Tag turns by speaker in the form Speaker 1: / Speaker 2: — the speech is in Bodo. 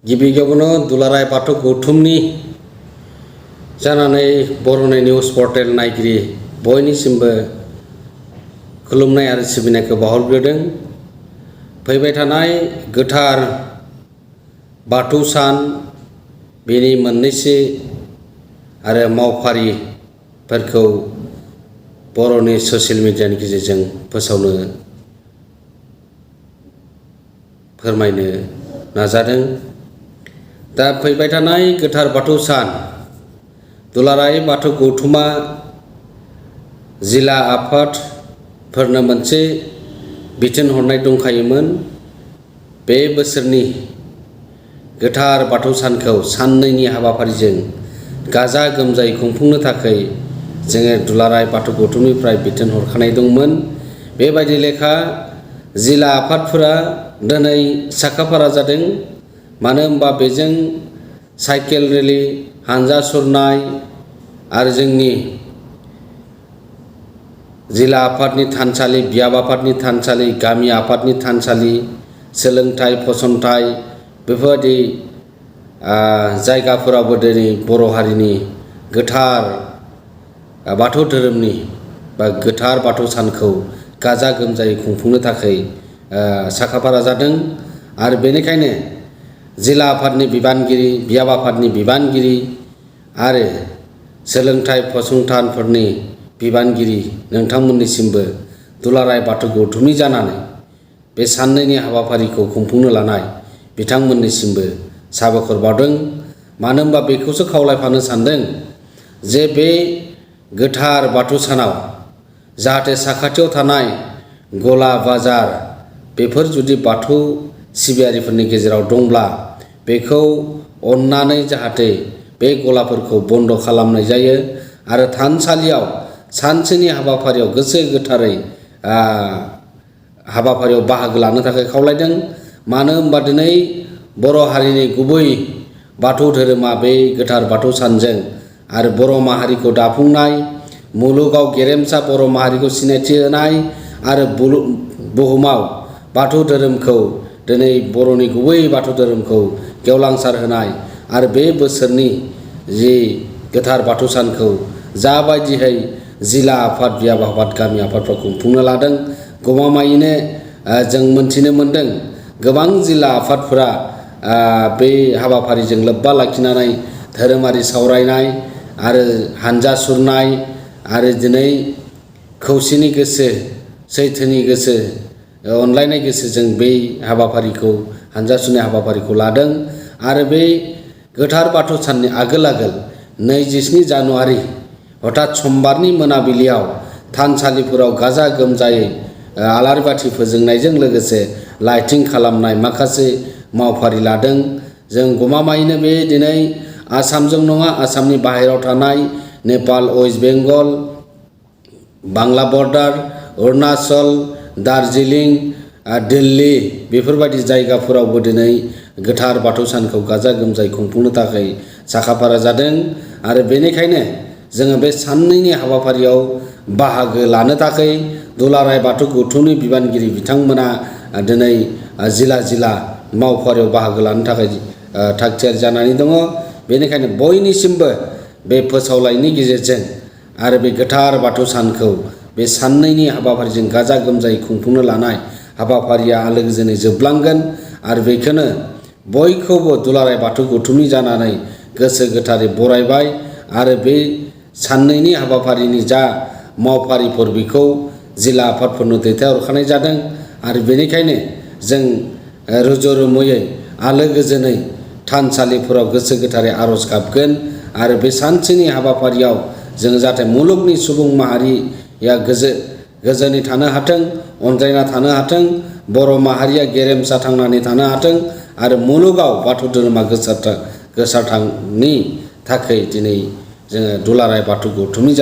Speaker 1: गिबियावनो दुलाराय बाथौ गौथुमनि जानानै बर'नि निउज पर्टेल नायगिरि बयनिसिमबो खुलुमनाय आरो सिबिनायखौ बावहरग्रोदों। फैबाय थानाय गोथार बाथौ सान बेनि मोननैसो आरो मावफारिफोरखौ बर'नि ससियेल मिडियानि गेजेरजों फोरमायनो नाजादों। दा फैबाय थानाय गोथार बाथौ सान दुलाराय बाथौ गौथुमा जिल्ला आफादफोरनो मोनसे बिथोन हरनाय दंखायोमोन। बे बोसोरनि गोथार बाथौ सानखौ साननैनि हाबाफारिजों गाजा गोमजायै खुंफुंनो थाखाय जोङो दुलाराय बाथौ गौथुमनिफ्राय बिथोन हरखानाय दंमोन। बेबायदि लेखा जिल्ला आफादफोरा दिनै साखाफारा जादों। मानो होनबा बेजों साइकेल रेलि, हानजा सुरनाय आरो जोंनि जिल्ला आफादनि थानसालि, बियाब आफादनि थानसालि, गामि आफादनि थानसालि, सोलोंथाइ फसंथान बेफोरबायदि जायगाफोरावबो दिनै बर' हारिनि गोथार बाथौ धोरोमनि बा गोथार बाथौ सानखौ गाजा गोमजायै खुंफुंनो थाखाय साखाफारा जादों। आरो बेनिखायनो जिल्ला आफादनि बिबानगिरि, बियाब आफादनि बिबानगिरि आरो सोलोंथाइ फसंथानफोरनि बिबानगिरि नोंथांमोननिसिमबो दुलाराय बाथौ गौथुमनि जानानै बे साननैनि हाबाफारिखौ खुंफुंनो लानाय बिथांमोननिसिमबो साबायखर बावदों। मानो होनबा बेखौसो खावलायफानो सानदों जे बे गोथार बाथौ सानाव जाहाथे साखाथियाव थानाय गला बाजार बेफोर जुदि बाथौ सिबियारिफोरनि गेजेराव दंब्ला बेखौ अननानै जाहाथे बे गलाफोरखौ बन्द' खालामनाय जायो आरो थानसालियाव सानसेनि हाबाफारियाव गोसो गोथारै हाबाफारियाव बाहागो लानो थाखाय खावलायदों। मानो होनबा दिनै बर' हारिनि गुबै बाथौ धोरोमा बे गोथार बाथौ सानजों आरो बर' माहारिखौ दाफुंनाय, मुलुगाव गेरेमसा बर' माहारिखौ सिनायथि होनाय आरो बुहुमाव बाथौ धोरोमखौ दिनै बर'नि गुबै बाथौ धोरोमखौ गेवलांसार होनाय आरो बे बोसोरनि जि गोथार बाथौ सानखौ जाबायदिहै जिल्ला आफाद, बियाब आफाद, गामि आफादफ्रा खुंफुंनो लादों गमामायैनो जों मोनथिनो मोन्दों। गोबां जिल्ला आफादफोरा बे हाबाफारिजों लोब्बा लाखिनानै धोरोमारि सावरायनाय आरो हानजा सुरनाय आरो दिनै खौसेनि गोसो, सैथोनि गोसो, अनलायनाय गोसोजों बै हाबाफारिखौ हानजा सुरनाय हाबाफारिखौ लादों। आरो बे गोथार बाथौ साननि आगोल 27 जानुवारि हठात समबारनि मोनाबिलियाव थानसालिफोराव गाजा गोमजायै आलारि बाथि फोजोंनायजों लोगोसे लाइटिं खालामनाय माखासे मावफारि लादों। जों गमामायैनो बे दिनै आसामजों नङा, आसामनि बाहेरायाव थानाय नेपाल, वेस्ट बेंगल, बांला बर्डार, अरुणाचल, दार्जिलिं, दिल्ली बेफोरबायदि जायगाफोरावबो दिनै गोथार बाथौ सानखौ गाजा गोमजायै खुंफुंनो थाखाय साखाफारा जादों। आरो बेनिखायनो जोङो बे साननैनि हाबाफारियाव बाहागो लानो थाखाय दुलाराय बाथौ गौथुमनि बिबानगिरि बिथांमोना दिनै जिल्ला मावफारियाव बाहागो लानो थाखाय थागथियारि जानानै दङ। बेनिखायनो बयनिसिमबो बे फोसावलायनि गेजेरजों आरो बे गोथार बाथौ सानखौ बे साननैनि हाबाफारिजों गाजा गोमजायै खुंफुंनो लानाय हाबाफारिया आलो गोजोनै जोबलांगोन। आरो बेखौनो बयखौबो दुलाराय बाथौ गौथुमनि जानानै गोसो गोथारै बरायबाय। आरो बे साननैनि हाबाफारिनि जा मावफारिफोर बेखौ जिल्ला आफादफोरनो दैथायहरखानाय जादों। आरो बेनिखायनो जों रुजु रुमुयै आलो गोजोनै थानसालिफोराव गोसो गोथारै आर'ज गाबगोन। आरो बे सानसेनि हाबाफारियाव जों जाहाथे मुलुगनि सुबुं माहारिया गोजोनै थानो हाथों, अनज्लायना थानो हाथों, बर' माहारिया गेरेमसा थांनानै थानो हाथों आरो मुलुगाव बाथौ धोरोमा गोसारथांनि थाखाय दिनै जोङो दुलाराय बाथौ गौथुमनि